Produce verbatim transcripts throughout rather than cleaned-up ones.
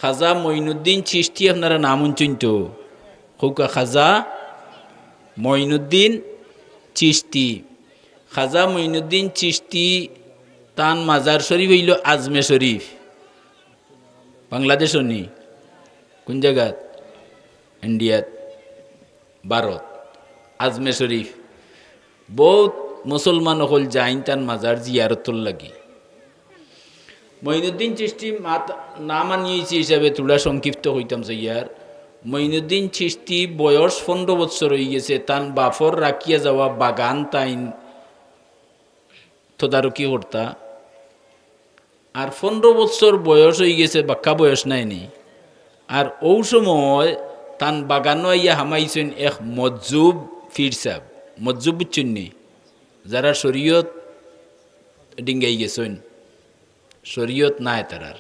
খাজা মঈনুদ্দিন চিশতি আপনারা নাম হুনছইন তো? কউক্কা খাজা মঈনুদ্দিন চিশতি। খাজা মঈনুদ্দিন চিশতি তান মাজার শরীফ অইলো আজমে শরীফ। বাংলাদেশো নি? কুন জাগাত? ইন্ডিয়াত, ভারত। আজমে শরীফ। বউত মুসলমান অকল যাইন তান মাজার জিয়ারতর লাগি। মঈনুদ্দিন চিশতি মাত-, নাম আনি অইছে হিসাবে থুড়া সংক্ষিপ্ত কইতাম চাইয়ার। মঈনুদ্দিন চিশতি বয়স পনরো বছর অইগেছে, তান বাফর রাখিয়া যাওয়া বাগান তাইন তদারকি করতা। আর পনরো বছর বয়স অইগেছে, বাক্কা বয়স নায় নি। আর অউ সময় তান বাগানো আইয়া হামাইছইন এক মজ্জুব ফির সাব। মজ্জুব বুঝছইন নি? যারা শরীয়ত ডিঙ্গাই গেছইন, শরীয়ত নাই তারার।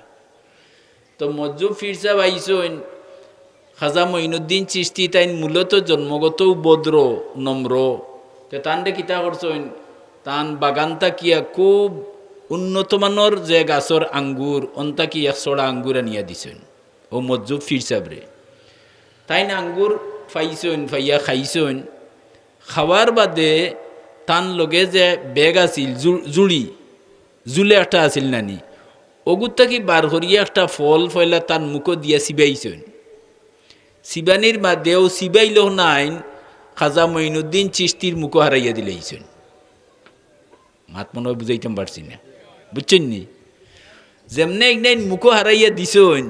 তো মজ্জুব ফির সাব আইছইন, খাজা মঈনুদ্দিন চিশতি তাইন মূলত জন্মগতউ ভদ্র, নম্র। তে তানরে কিতা করছইন, তান বাগান থাকিয়া খুব উন্নত মানর যে গাছর আঙ্গুর, অন থাকি এক ছড়া আঙ্গুর আনিয়া দিছইন অউ মজ্জুব ফির সাবরে। তাইন আঙ্গুর পাইছইন, পাইয়া খাইছইন। খাওয়ার বাদে তান লগে যে ব্যাগ আছিল, জু-, জুড়ি, জুলে একটা আছিল নানি, অগুর থাকি বার করিয়া একটা ফল পয়লা তান মুখো দিয়া চিবাইছইন। চিবানির মাঝেউ চিবাইল নাইন, খাজা মঈনুদ্দিন চিশতির মুখো হারাইয়া দিলাইছইন। মাত মনে অয় বুঝাইতাম পারছি না, বুঝছইন নি? যেমনে ইকনাইন মুখো হারাইয়া দিছইন,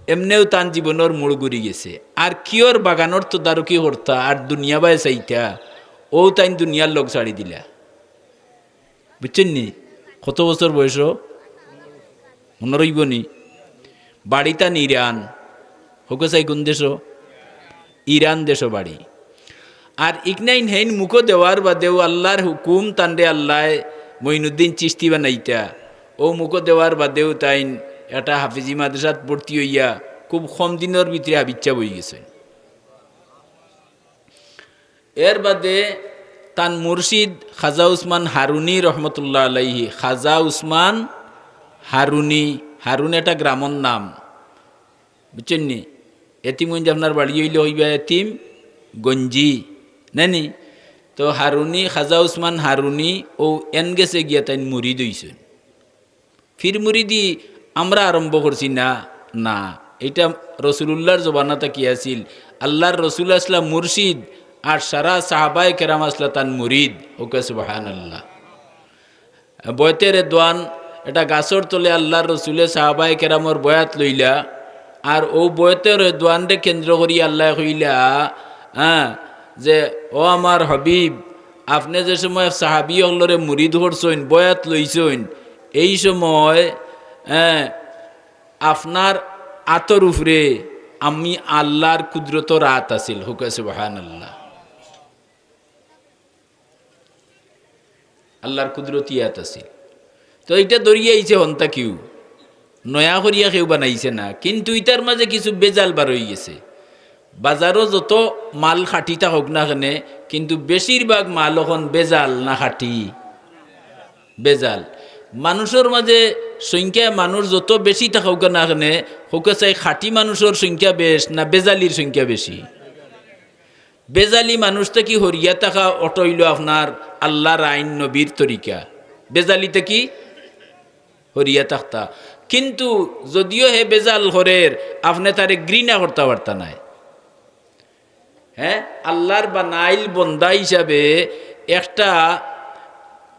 এমনেউ তান জীবনর মোড় ঘুরি গেছে। আর কিওর বাগানর তদারকি করতা, আর দুনিয়া বায় চাইতা, অউ তাইন দুনিয়ার লগ ছাড়ি দিলা। বুঝছইন নি? কত বছর বয়স? মনো রইবো নি? বাড়ি তান ইরান। কউক্কা চাই কুন দেশো? ইরান দেশো বাড়ি। আর ইকনাইন হেইন মুখো দেওয়ার বাদেউ আল্লার হুকুম তানরে আল্লায় মঈনুদ্দিন চিশতি বানাইতা। অউ মুখো দেওয়ার বাদেউ তাইন একটা হাফিজি মাদ্রাসাত ভর্তি অইয়া খুব কম দিনর ভিতরে হাফিজ সাব অইগেছইন। এর বাদে তান মুর্শিদ খাজা উসমান হারুনি রহমতুল্লাহ আলাইহি, খাজা উসমান হারুনি, হারুন একটা গ্রামর নাম, বুঝছইন নি? এতিমগঞ্জ আপনার বাড়ি অইলে অইবা এতিমগঞ্জি, নানি? তো হারুনি, খাজা উসমান হারুনি, অউ এন গেছে গিয়া তাইন মুরিদ অইছইন। ফির মুরিদি আমরা আরম্ভ করছি না, না, ইটা রসুলুল্লাহর জমানা থাকি আছিল। আল্লার রসুল আছলা মুর্শিদ, আর সারা সাহাবায়ে কেরাম আছলা তান মুরিদ। কউক্কা সুবহানাল্লাহ। বয়তে রেদওয়ান, এটা গাছর তলে আল্লার রসুলে সাহাবায়ে কেরামর বয়াত লইলা, আর অউ বয়তে রেদওয়ানরে কেন্দ্র করি আল্লায় কইলা, হ্যাঁ, যে, "ও আমার হাবিব, আপনে যে সময় সাহাবি অকলরে মুরিদ করছইন, বয়াত লইছইন, এই সময়, হ্যাঁ, আপনার আতর উপরে আমি আল্লার কুদরতর আত আছিল।" কউক্কা সুবহানাল্লাহ। আল্লার কুদরতি আত আছিল। তো ইটা ধরিয়া আইছে হন্তা কেউ, নয়া করিয়া কেউ বানাইছে না, কিন্তু ইটার মাঝে কিছু বেজাল বার অইগেছে। বাজারো যত মাল খাটি থাকউক না কেনে, কিন্তু বেশিরভাগ মাল অখন বেজাল না খাটি? বেজাল। মানুষর মাঝে সংখ্যায় মানুষ যত বেশি থাকউক না কেনে, কউক্কা চাই খাটি মানুষর সংখ্যা বেশ না বেজালির সংখ্যা বেশি? বেজালি মানুষ থাকি হরিয়া থাকা অটা অইলো আপনার আল্লার আইন, নবীর তরিকা। বেজালি থাকি হরিয়া থাকতা। কিন্তু যদিও হে বেজাল করের, আপনে তারে ঘৃণা করতা পারতা নায়। হ্যাঁ, আল্লার বানাইল বন্দা হিসাবে একটা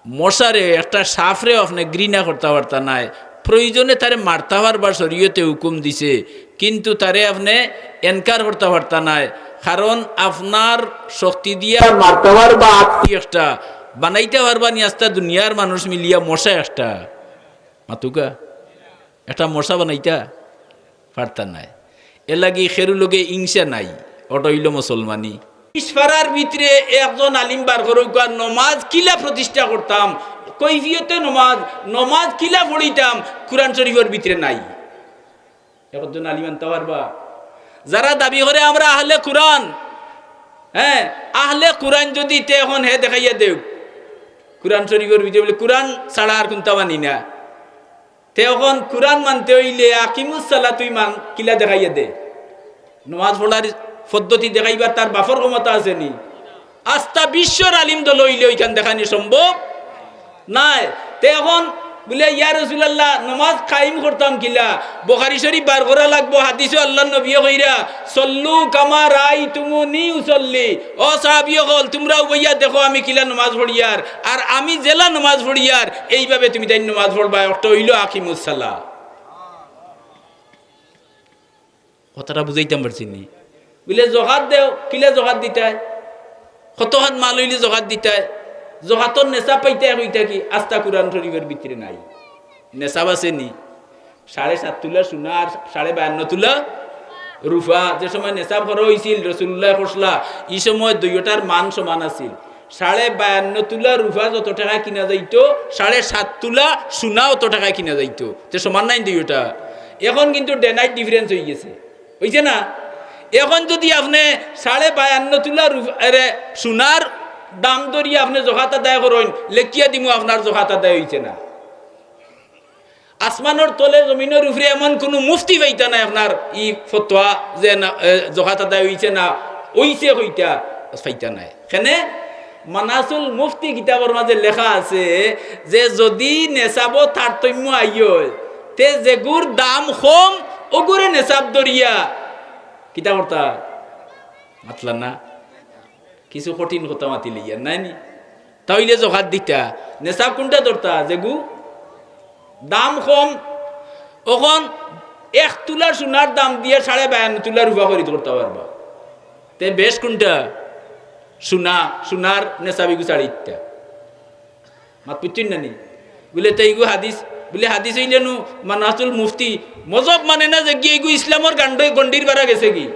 মশারে, একটা সাফরে আপনে ঘৃণা করতা পারতা নায়। প্রয়োজনে তারে মারতা পারবা, শরীয়তে হুকুম দিছে, কিন্তু তারে আপনে এনকার করতা পারতা নায়। কারণ আপনার শক্তি দিয়া মারতা পারবা আত্তি একটা, বানাইতা পারবা নি আস্তা দুনিয়ার মানুষ মিলিয়া মশা একটা? মাতুক্কা, একটা মশা বানাইতা পারতা নায়। এরলাগি কেরু লগে হিংসা নাই, অটা অইলো মুসলমানি। ইশফারার ভিতরে একজন আলিম বার করউক্কা, নমাজ কিলা প্রতিষ্ঠা করতাম, কৈফিয়তে নমাজ, নমাজ কিলা পড়িতাম, কুরআন শরীফর ভিতরে নাই। একজন আলিম আনতা পারবা? যারা দাবি করে আমরা আহলে কুরআন, হ্যাঁ, আহলে কুরআন যদি তে অখন হে দেখাইয়া দেউক, কুরআন শরীফর ভিতরে বলে কুরআন ছাড়া আর কুনতা মানি না। তে অখন কুরআন মানতে অইলে আকিমুস সালাত তুই মান, কিলা দেখাইয়া দে? নমাজ পড়ার পদ্ধতি দেখাইবার তার বাপর ক্ষমতা আছে নি? আস্তা বিশ্বর আলিম দল অইলে অইখান দেখানি সম্ভব নায়। তে অখন বুলে, "ইয়া রাসুলাল্লাহ, নমাজ কায়েম করতাম কিলা?" বুখারী শরীফ বার করা লাগবো, হাদিসো আল্লার নবীয়ে কইরা, "সল্লু কামা রাআইতুমুনি উসল্লি।" ও সাহাবী অকল, তুমরা উবাইয়া দেখো আমি কিলা নমাজ পড়িয়ার, আর আমি যেলা নমাজ পড়িয়ার, এইভাবে তুমি তাইন নমাজ পড়বায়। অটা অইলো আকিমুস সালাহ। কথাটা বুঝাইতাম পারছি নি? বুলে, "জকাত দেও, কিলা জকাত দিতায়? কত হাত মাল অইলে জকাত দিতায়? জকাতর নেশাব পাইতায় কইতা কি?" আস্তা কুরআন শরীফর ভিতরে নাই। নেশাব আছে নি? সাড়ে সাত তুলা সোনা আর সাড়ে বায়ান্ন তুলা রুফা। যে সময় নেশাব করা অইছিল, রাসুলুল্লায় করছলা, ই সময় দুইওটার মান সমান আছিল। সাড়ে বায়ান্ন তুলা রুফা যত টেকায় কিনা যাইতো, সাড়ে সাত তুলা সোনা অত টেকায় কিনা যাইতো। তে সমান নায় নি দুইওটা? অখন কিন্তু day night difference অইগেছে, অইছে না? অখন যুদি আপনে সাড়ে বায়ান্ন তুলা রুফা, এরে, সোনার দাম ধরিয়া আপনে জকাত আদায় করইন, লেখিয়া দিমু আপনার জকাত আদায় অইছে না। আসমানর তলে জমিনর উপরে এমন কুনু মুফতি পাইতা নায় আপনার ই ফতোয়া যে না, এ, জকাত আদায় অইছে না, অইছে কইতা পাইতা নায়। কেনে? মানাসুল মুফতি কিতাবর মাঝে লেখা আছে যে যুদি নেশাবো তারতম্য আইয়, তে যেগুর দাম কম, অগুরে নেশাব ধরিয়া কিতা করতা? মাতলা না? কিছু কঠিন কথা মাতিলিয়ার, নায় নি? তা অইলে জকাত দিতা, নেশাব কুনটা ধরতা? যেগু দাম কম। অখন এক তুলা সোনার দাম দিয়া সাড়ে বায়ান্ন তুলা রুফা খরিদ করতা পারবা। তে বেশ কুনটা? সোনা, সোনার নেশাব ইগু ছাড়ি দিতা। মাত বুঝছইন না নি? বুলে, "তে ইগু হাদিস, বুলে, হাদিস অইলে নু মানাসুল মুফতি, মজহব মানে না যেগি, ইগু ইসলামর গান্ডে-, গন্ডির বারা গেছেগি।"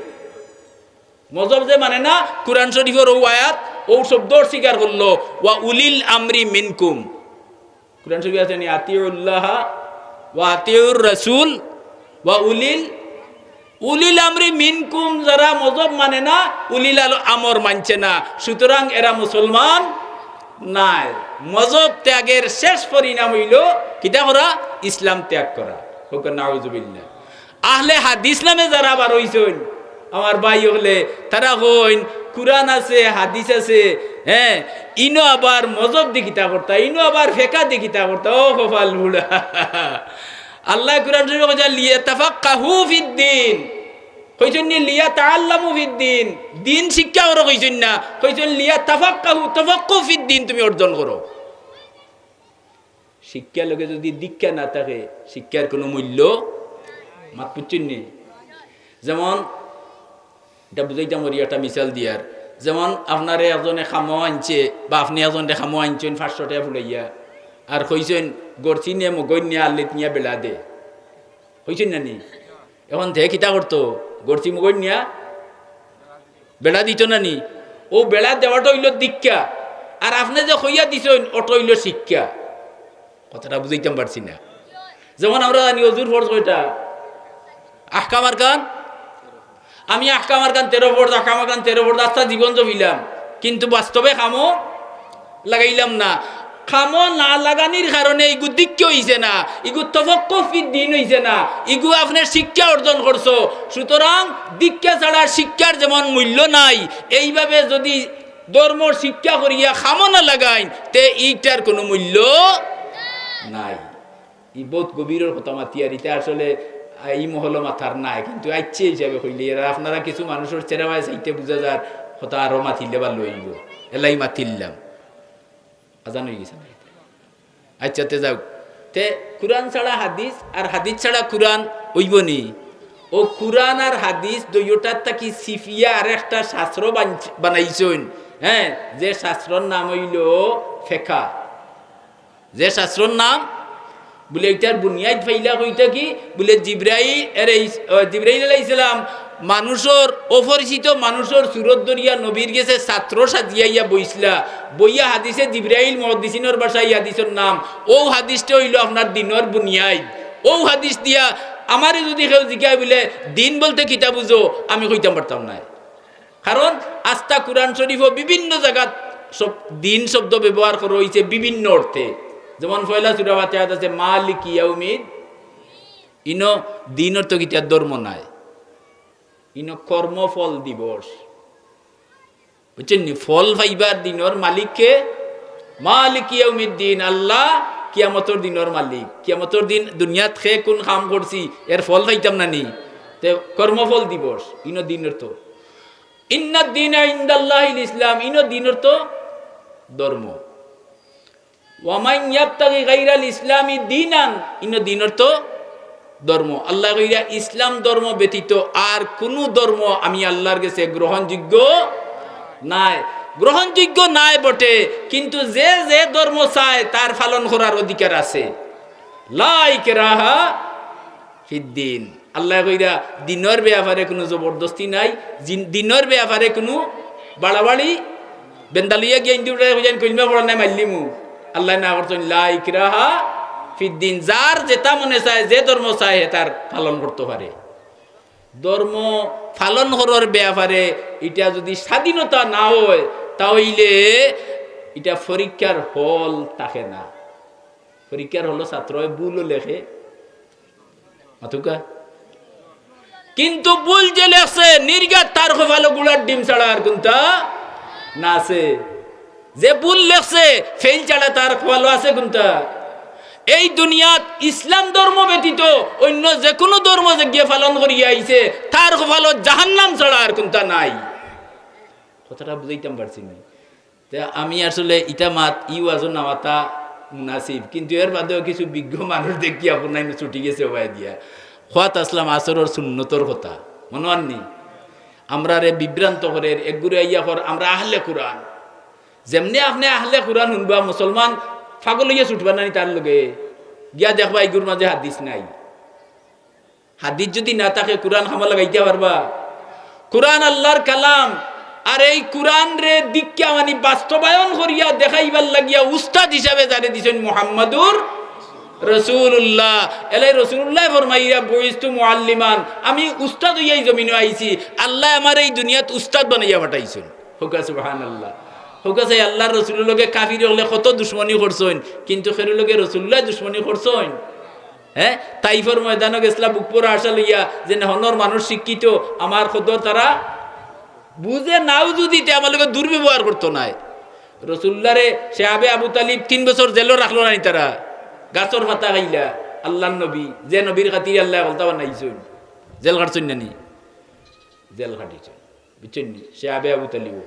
মজহব যে মানে না, কুরআন শরীফর অউ আয়াত, অউ শব্দ অস্বীকার করলো, "ওয়া উলিল আমরি মিনকুম।" কুরআন শরীফ আছে নি, "আতিউল্লাহা ওয়া আতিউর রাসূল ওয়া উলিল, উলিল আমরি মিনকুম।" যারা মজহব মানে না, উলিল আল-, আমর মানছে না, সুতরাং এরা মুসলমান নায়। মজহব ত্যাগর শেষ পরিণাম অইলো কিতা করা? ইসলাম ত্যাগ করা। কউক্কা নাউজুবিল্লাহ। আহলে হাদিস নামে যারা বার অইছইন, আমার ভাই অকলে, তারা কইন, "কুরআন আছে, হাদিস আছে, হে, ইনো আবার মজহব দি কিতা করতা, ইনো আবার ফেকা দি কিতা করতা।" ও কপাল পুড়া। আল্লায় কুরআন শরীফো কইছইন, "লিয়াতাফাক্কাহু ফিদ্দীন।" কইছইন নি, "লিয়াতাআল্লামু ফিদ্দীন।" দ্বীন শিক্ষা করো কইছইন না, কইছইন, "লিয়াতাফাক্কাহু, তাফাক্কুহ ফিদ্দীন তুমি অর্জন করো।" শিক্ষার লগে যুদি দীক্ষা না থাকে, শিক্ষার কুনু মূল্য, মাত বুঝছইন নি? যেমন, ইটা বুঝাইতাম পারি একটা মিসাল দিয়ার, যেমন আপনারে একজনে কামো আনছে বা আপনে একজনরে কামো আনছইন পাঁচশো টেকা ফুলাইয়া, আর কইছইন, "গরছি নে, মগইন নে, আল্লিত নিয়া বেড়া দে।" কইছইন না নি? অখন তে কিতা করতো? গরছি মগইন নিয়া বেড়া দিতো না নি? অউ বেড়া দেওয়াটা অইলো দীক্ষা, আর আপনে যে কইয়া দিছইন, অটা অইলো শিক্ষা। কথাটা বুঝাইতাম পারছি না। যেমন আমরা জানি অজুর ফরজ কয়টা? আহকাম আরকান। আমি আহকাম আরকান তেরো ফরজ, আহকাম আরকান তেরো ফরজ, আস্তা জীবন জপিলাম, কিন্তু বাস্তবে কামো লাগাইলাম না। কামো না লাগানির কারণে ইগু দীক্ষা অইছে না, ইগু তাফাক্কুহ ফিদ্দীন অইছে না, ইগু আপনে শিক্ষা অর্জন করছো। সুতরাং দীক্ষা ছাড়া শিক্ষার যেমন মূল্য নাই, এইভাবে যুদি ধর্মর শিক্ষা করিয়া কামো না লাগাইন, তে ইটার কুনু মূল্য নাই। ই বউত গভীরর কথা মাতিয়ার, ইতা আসলে, আ, ই মহলো মাতার নায়, কিন্তু আইচ্ছে হিসাবে কইলে, এরা আপনারা কিছু মানুষর চেহারায় চাইতে বুঝা যার কথা আরো মাতিলে ভালা অইবো, এলাই মাতিলাম। আজান অইগেছে না? আইচ্ছা, তে যাউক। তে কুরআন ছাড়া হাদিস আর হাদিস ছাড়া কুরআন অইবো নি? অউ কুরআন আর হাদিস দুইওটার থাকি ছিপিয়া আরেকটা শাস্ত্র বান-, বানাইছইন, হে, যে শাস্ত্রর নাম অইলো ফেকা। যে শাস্ত্রর নাম, বুলে, ইটার বুনিয়াদ পাইলা কইতা কি? বুলে, জিব্রাইল, এরে ইস-, আহ, জিব্রাইল আলাইহিস সালাম মানুষর, অপরিচিত মানুষর সুরত ধরিয়া নবীর গেছে ছাত্র সাজিয়া আইয়া বইছলা, বইয়া হাদিসে জিব্রাইল, মুহাদ্দিসিনর ভাষায় ই হাদিসর নাম, অউ হাদিসটা অইলো আপনার দ্বীনর বুনিয়াদ। অউ হাদিস দিয়া আমারে যুদি কেউ জিকায় বুলে, "দ্বীন বলতে কিতা বুঝো?" আমি কইতাম পারতাম নায়। কারণ আস্তা কুরআন শরীফো বিভিন্ন জাগাত সব দ্বীন শব্দ ব্যবহার করা অইছে বিভিন্ন অর্থে। যেমন পয়লা সূরা ফাতিহাত আছে, "মালিকি ইয়াউমিদ ইনো দিনর তো কিতা, ধর্ম নায়, ইনো কর্মফল দিবস। বুঝছইন নি? ফল পাইবার দিনর মালিক কে? মালিক ইয়াউমিদ্দিন, আল্লাহ কিয়ামতর দিনর মালিক। কিয়ামতর দিন দুনিয়াত কে কুন কাম করছি, এর ফল পাইতাম না নি? তে কর্মফল দিবস, ইনো দিনর তো। ইন্নাদ দীনা ইনদাল্লাহিল ইসলাম, ইনো দিনর তো ধর্ম। ওয়ামান ইয়াবতাগি গাইরাল ইসলামি দীনান, ইনো দিনর তো ধর্ম। আল্লায় কইরা, ইসলাম ধর্ম ব্যতীত আর কুনু ধর্ম আমি আল্লার গেছে গ্রহণযোগ্য নায়। গ্রহণযোগ্য নায় বটে, কিন্তু যে যে ধর্ম চায় তার পালন করার অধিকার আছে। লা ইকরাহা ফিদ্দিন। আল্লায় কইরা, দিনর ব্যাপারে কুনু জবরদস্তি নাই, জিন-, দিনর ব্যাপারে কুনু বাড়াবাড়ি বেন্দা লইয়া গিয়া ইন্দুরে কইযাইন, "কলমা পড়া নাই, মারলিমু।" আল্লায় না করছইন, "লা ইকরাহা ফিদ্দিন।" যার যেটা মনে চায়, যে ধর্ম চায়, হে তার পালন করতো পারে। ধর্ম পালন করার ব্যাপারে ইটা যদি স্বাধীনতা না অয়, তা অইলে ইটা পরীক্ষার হল থাকে না। পরীক্ষার হলো ছাত্রয় ভুলও লেখে, মাতুক্কা। কিন্তু ভুল যে লেখছে, নির্ঘাত তার কপালো গুড়ার ডিম ছাড়া আর কুনতা না আছে। যে ভুল লেখছে, ফেইল ছাড়া তার কপালো আছে কুনতা? এই দুনিয়াত ইসলাম ধর্ম ব্যতীত অইন্য যেকুনু ধর্ম যেগিয়ে পালন করিয়া আইছে, তার কপালো জাহান্নাম ছাড়া আর কুনতা নাই। কথাটা বুঝাইতাম পারছি নি? তে আমি আসলে ইটা মাত, ই ওয়াজও না মাতা মুনাসিব, কিন্তু এর বাদেও কিছু বিজ্ঞ মানুষ দেখি আপনার ছুটি গেছে ওবায় দিয়া। খোয়াত আসলাম আসরর সুন্নতর কথা, মনো আননি? আমরারে বিভ্রান্ত করের, একগুরে আইয়া কর, আমরা আহলে কুরআন। যেমনে আপনে আহলে কুরআন হুনবা, মুসলমান পাগল অইয়া ছুটবা নানি তার লগে, গিয়া দেখবা ইগুর মাঝে হাদিস নাই। হাদিস যুদি না থাকে, কুরআন কামো লাগাইতা পারবা? কুরআন আল্লার কালাম, আর এই কুরআনরে দিক্ষা মানি বাস্তবায়ন করিয়া দেখাইবার লাগিয়া উস্তাদ হিসাবে যারে দিছইন মুহাম্মাদুর রাসূলুল্লাহ। এলাই রাসূলুল্লায় ফরমাইরা, "বুইস্তু মুআল্লিমান", আমি উস্তাদ অইয়াউ জমিনো আইছি, আল্লায় আমারে এই দুনিয়াত উস্তাদ বানাইয়া পাঠাইছইন। কউক্কা সুবহানাল্লাহ। কউক্কা চাই, আল্লার রাসূলর লগে কাফির অকলে কত দুশমনি করছইন, কিন্তু কেউর লগে রাসূলুল্লায় দুশমনি করছইন? হে, তাইফর ময়দানো গেছলা বুক ভরা আশা লইয়া যে না, হনর মানুষ শিক্ষিত, আমার কদর তারা বুঝে নাও যুদি তে আমার লগে দুর্ব্যবহার করতো নায়। রাসূলুল্লারে শিহাবে আবু তালিব তিন বছর জেলো রাখলো নানি তারা, গাছর পাতা খাইলা। আল্লার নবী, যে নবীর খাতিরে আল্লায় হকলতা বানাইছইন, জেল খাটছইন নানি? জেল খাটিছইন, বুঝছইন নি? শিহাবে আবু তালিবও।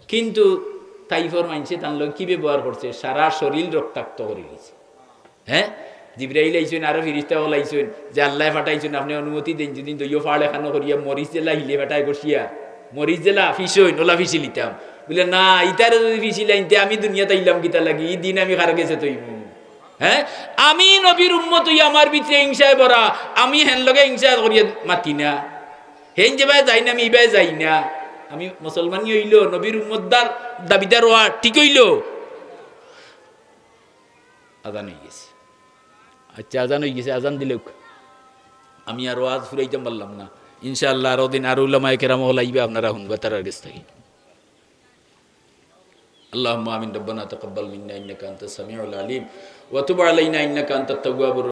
কিন্তু তাইফর মাইনষে তান লগে কি ব্যবহার করছে? সারা শরীল রক্তাক্ত করি দিছে। হে, জিব্রাইল আইছইন, আরো ফিরিস্তা অকল আইছইন, যে আল্লায় পাঠাইছইন, আপনে অনুমতি দেইন, যুদি দইও ফাড় এখানো করিয়া মরিচ যেলা হিলে ফাটায় কষিয়া, মরিচ যেলা ফিসইন, অলা ফিসিলিতাম। বুলে, "না, ইতারে যুদি ফিসিলাইন তে আমি দুনিয়াত আইলাম কিতার লাগি? ই দিন আমি কার গেছে থইমু?" হে, আমি নবীর উম্মত অইয়া আমার ভিতরে হিংসায় ভরা, আমি হেন লগে হিংসা করিয়া মাতি না। হেইন যেবায় যাইন আমি ইবায় যাই না। আমি মুসলমানি অইলো, নবীর উম্মতদার দাবিদার অওয়া ঠিক অইলো। আজান অইগেছে। আচ্ছা, আজান অইগেছে, আজান দিলউক। আমি আর ওয়াজ ফুরাইতাম পারলাম না। ইনশাআল্লাহ আরো দিন আরো উলামায়ে কেরাম অকল আইবা, আপনারা হুনবা তারার গেছ থাকি। اللهم آمين. ربنا تقبل منا إنك أنت السميع العليم وتب علينا إنك أنت التواب الرحيم.